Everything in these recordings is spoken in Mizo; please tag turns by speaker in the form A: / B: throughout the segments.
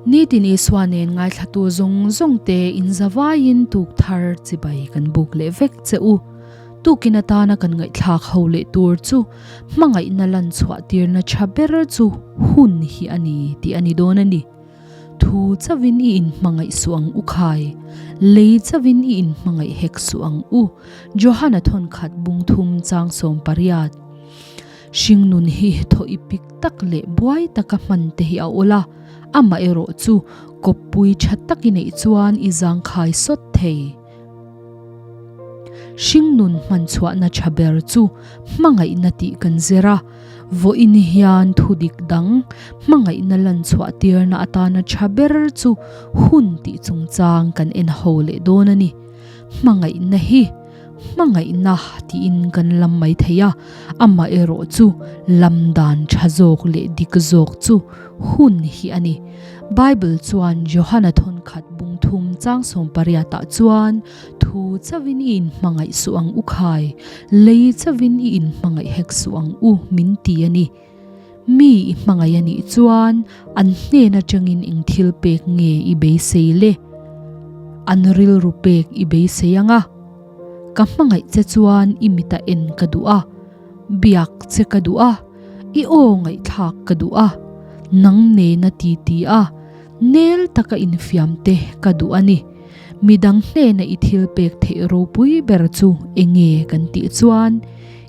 A: Nitin Isua nen ngaithlatu zawng zawng te in zavaiin tuk thar chibai kan buk leh vek che u. Tukin atana kan ngaihthlak ho leh tur chu hmangaihna lan chhuah tirna tha ber chu hun hi a ni tih a ni dawn a ni. Thu chauhin i inhmangaih suh ang u khai, lei chauhin i inhmangaih hek suh ang u, Johana thawnkhat bungthum chang 18. Hringnun hi thaw i pik tak leh buai taka hman te hi a awl a, amaherawh chu kawppui tha tak i neih chuan i zangkhai sawt thei. Hringnun hman chhuahna tha ber chu hmangaihna tih kan zir a, vawiin hian thu dik dang hmangaihna lan chhuah tirna atana tha ber chu hun tih chungchang kan en ho leh dawn a ni. Hmangaihna hi hmangaihna tiin kan lam mai thei a, amaherawh chu lam dan tha zawk leh dik zawk chu hun hi a ni. Bible chuan Johana thawnkhat bung thum chang 18 ah chuan, Thu chauhin i inhmangaih suh ang u khai, lei chauhin i inhmangaih hek suh ang u, min ti a ni. Mi i hmangaih a nih chuan an hnen atangin eng thil pek nge i beisei le? An rilru pek i beisei ang a. Ka hmangaih che chuan i mita en ka duh a. Biak che ka duh a, i aw ngaihthlak ka duh a, nang nena ti ti a, nel taka infiam te ka duh a ni. Midang hnena i thil pek theih ropui ber chu enge kan tih chuan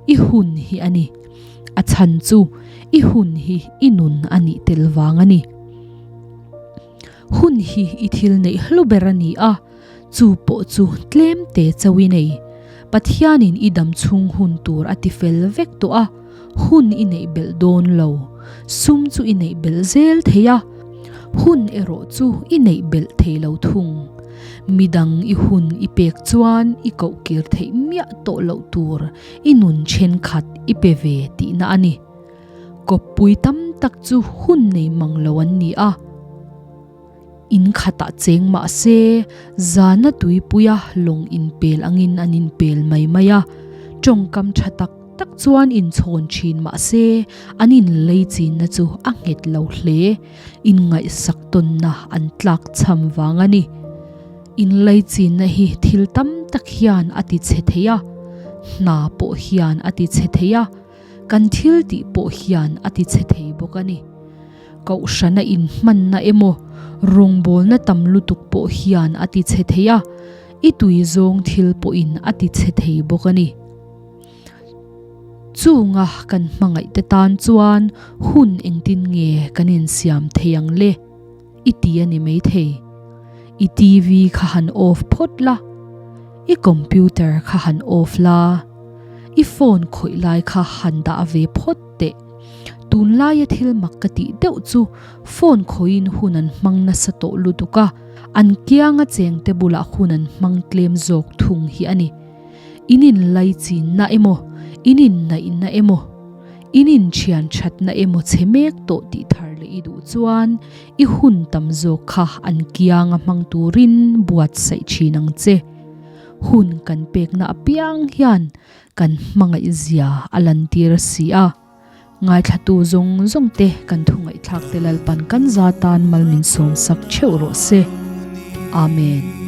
A: i hun hi a ni. A chhan chu i hun hi i nun a nih tel vang a ni. Hun hi i thil neih hlu ber a ni a. Chu pawh chu tlem te chauh i nei. Pathianin i dam chhung hun tur a ti fel vek tawh a, hun i neih belh dawn lo. Sum chu i neih belh zel thei a, hun erawh chu i neih belh thei lo thung. Midang i hun i pek chuan i koh kir theih miah tawh loh tur i nun thenkhat i pe ve tihna a ni. Kawppui tam tak chu hun nei mang lo an ni a. In khatah cheng mah se, zana tuipuia lawng inpel angin an inpel mai mai a, tawngkam tha tak tak chuan inchhawn thin mah se, an inlei chinna chu a nghet lo hle. Inngaihsak tawnna an tlak chham vang a ni. Inlei chinna hi thil tam tak hian a ti chhe thei a, hna pawh hian a ti chhe thei a, kan thil tih pawh hian a ti chhe thei bawk a ni. Kohhrana inhmanna emaw rawngbawlna tam lutuk pawh hian a ti chhe thei a, i tui zawng thil pawhin a ti chhe thei bawk a ni. Chunga kan hmangaihte tan chuan hun engtin nge kan insiam thei ang le? I ti a ni maithei. I TV kha han off phawt la, i computer kha han off la, i phone khawih lai kha han dah ve phawt teh. Tunlaia thil mak ka tih deuh chu phone khawiin hun an hmang nasa tawh lutuk a, an kianga chengte bulah hun an hmang tlem zawk thung hi a ni. In inlaichinna emaw, in innaihna emaw, in inthian thatna emaw chhe mek tawh tih thar leh i duh chuan i hun tam zawk kha an kianga hmang turin buatsaih thin ang che. Hun kan pekna apiang hian Kan hmangaih zia a lantir si a, ngaithlatu zawng zawng te kan thu ngaihthlak te Lalpan kan za tan mal min sawm sak theuh rawh se. Amen.